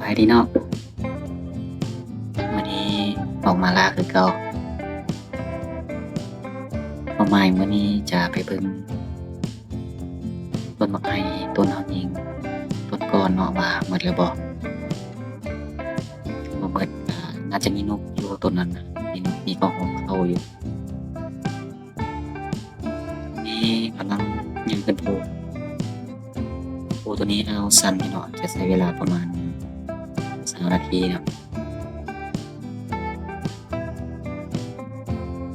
ບາຍດີເນາະ ມື້ນີ້ອອກມາລ່າຄືເກົ່າ. ເປົ້າໝາຍມື້ນີ້ຈະໄປເບິ່ງຕົ້ນໝາກໄຮ ຕົ້ນເຮົາຍິງຕົ້ນກ່ອນເນາະ ວ່າໝົດແລ້ວບໍ່. ບໍ່ໝົດ ອາ ໜ້າຈະມີນົກຢູ່ຕົ້ນນັ້ນນະ ມີນົກ ມີເຂົ້າຫອມເຂົ້າຢູ່. ນີ້ກຳລັງຍ່າງຂຶ້ນພູ. ພູໂຕນີ້ອາວຊັນຢູ່ເນາະ ຈະໃຊ້ເວລາປະມານຊາວນາທີເນາະ.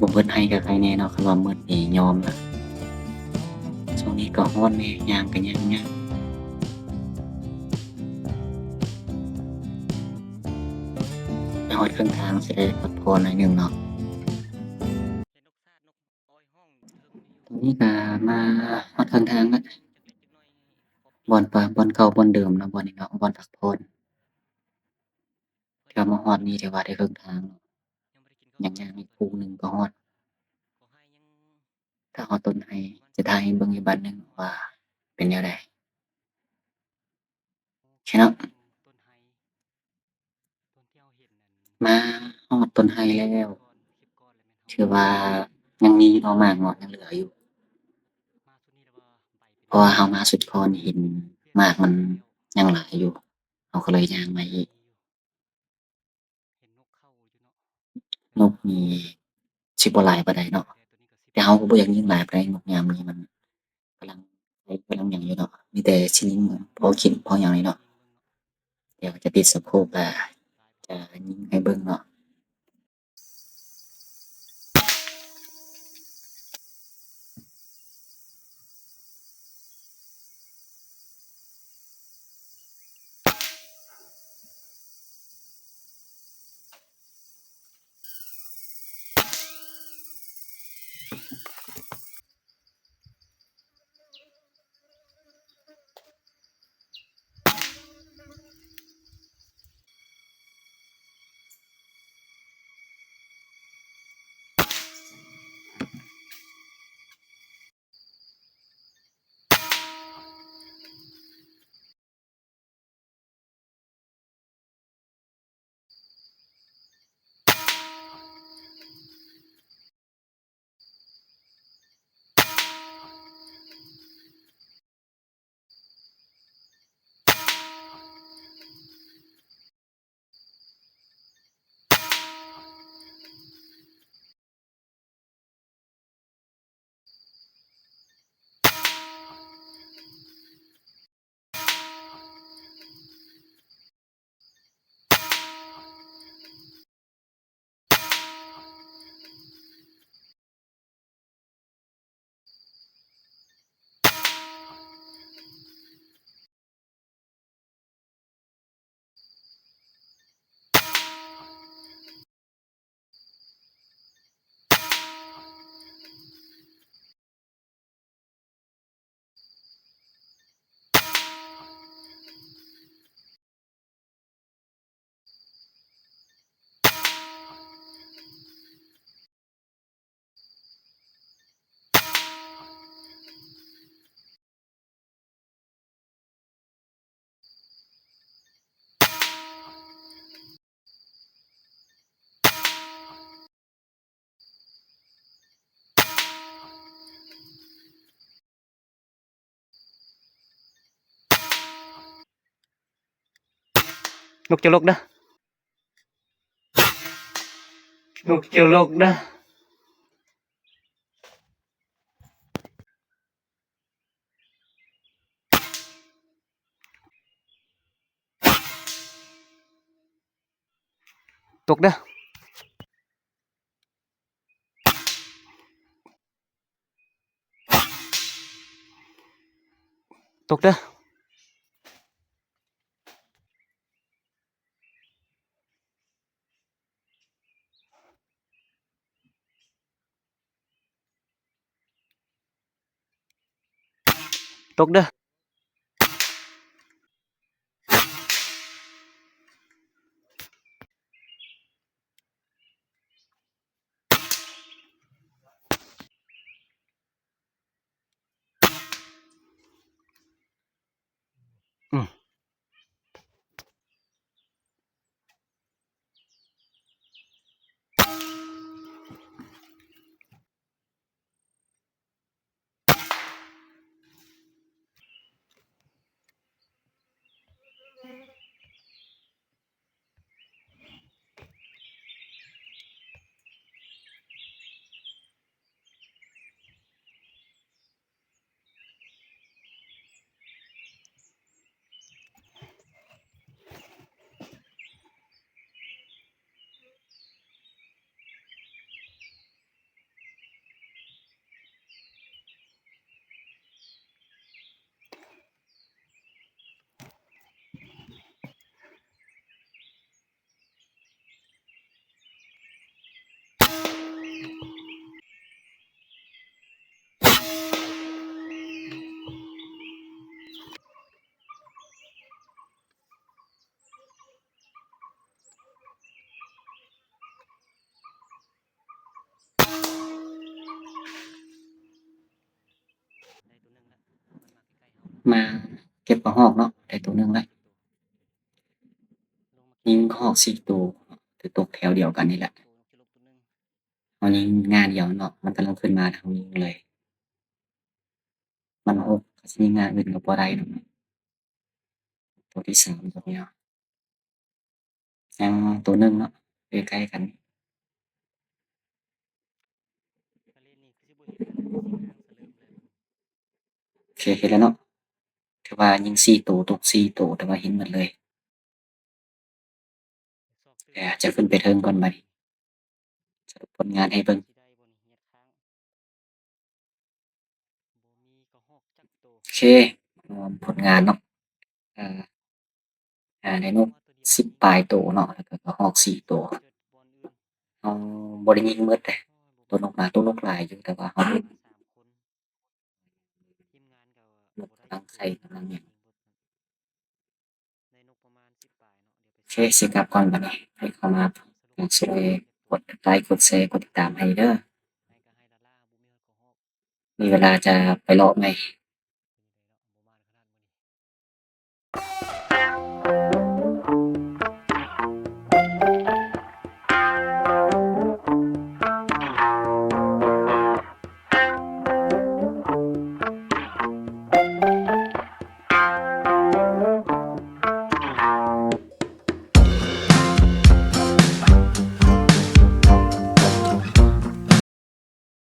ບໍ່ໝົດໄຮ່ກໍໄຄແນ່ເນາະ ຄັນວ່າໝົດນີ້ຍອມລະ. ຊ່ວງນີ້ກໍຮ້ອນແນ່ ຍ່າງກໍຍ່າງຍາກ. ໄປຮອດເຄິ່ງທາງ ຊິໄດ້ພັກຜ່ອນໜ້ອຍໜຶ່ງເນາະ. ຕອນນີ້ກໍມາຮອດເຄິ່ງທາງລະ ບ່ອນປະ ບ່ອນເກົ່າບ່ອນເດີມເນາະ ບ່ອນນີ້ເນາະ ບ່ອນພັກຜ່ອນ. ເທື່ອມາຮອດນີ້ຖືວ່າໄດ້ເຄິ່ງທາງເນາະ ຍັງຍ່າງອີກຄູ່ໜຶ່ງກໍຮອດ. ຖ້າຮອດຕົ້ນໄຮ ຈະຖ່າຍໃຫ້ເບິ່ງອີກບາດໜຶ່ງວ່າເປັນແນວໃດ. ໂອເຄເນາະ ມາຮອດຕົ້ນໄຮແລ້ວ ຖືວ່າຍັງມີຢູ່ເນາະ ໝາກເນາະ ຍັງເຫຼືອຢູ່ ເພາະວ່າເຮົາມາຊຸດກ່ອນເຫັນໝາກມັນຍັງຫຼາຍຢູ່ ເຮົາກໍເລີຍຍ່າງມາອີກ. ນົກນີ້ຊິບໍ່ຫຼາຍປານໃດເນາະ ແຕ່ເຮົາກໍບໍ່ຢາກຍິງຫຼາຍປານໃດ ນົກຍາມນີ້ມັນກຳລັງໄຂ່ ກຳລັງຫຍັງຢູ່ເນາະ ມີແຕ່ຊິຍິງພໍກິນພໍຫຍັງນີ້ເນາະ. ດຽວຈະຕິດສະໂຄບ ແລ້ວຈະຍິງໃຫ້ເບິ່ງເນາະ. ນົກຈະລົກເດີ ນົກຈະລົກເດີ. ຕົກເດີ ຕົກເດີ. ຕົກເດີ. ອືມ. ມາເກັບກະຮອກເນາະ ໄດ້ໂຕໜຶ່ງລະ. ຍິງກະຮອກສີ່ໂຕ ຕົກແຖວດຽວກັນນີ້ແຫຼະ. ເຮົາຍິງງາດຽວເນາະ ມັນກຳລັງຂຶ້ນມາ ເຮົາຍິງເລີຍ. ມັນຫົກ ກໍຊິຍິງງາດອື່ນກໍບໍ່ໄດ້ເນາະ. ໂຕທີສາມຕົວນີ້ເນາະ ຍັງໂຕໜຶ່ງເນາະ ຢູ່ໃກ້ກັນ. ໂອເຄ ເຫັນແລ້ວເນາະ. ຖືວ່າຍິງສີ່ໂຕ ຕົກສີ່ໂຕ ແຕ່ວ່າເຫັນໝົດເລີຍ. ດຽວຈະຂຶ້ນໄປເທິງກ່ອນບັດນີ້ ສະຫຼຸບຜົນງານໃຫ້ເບິ່ງ. ໂອເຄ ລວມຜົນງານເນາະ ເອີ ອ່າ ໄດ້ນົກສິບປາຍໂຕເນາະ ແລ້ວກໍກະຮອກສີ່ໂຕ. ເຮົາບໍ່ໄດ້ຍິງໝົດເດ້ ໂຕນົກນະ ໂຕນົກຫຼາຍຢູ່ ແຕ່ວ່າເຮົາ ນົກກຳລັງໄຂ່ ກຳລັງຫຍັງ. ໂອເຄ ຊິກັບກ່ອນບັດນີ້ ໃຫ້ເຂົ້າມາຊ່ວຍກົດໄລ ກົດແຊ ກົດຕິດຕາມໃຫ້ເດີ. ມີເວລາຈະໄປເລາະໃໝ່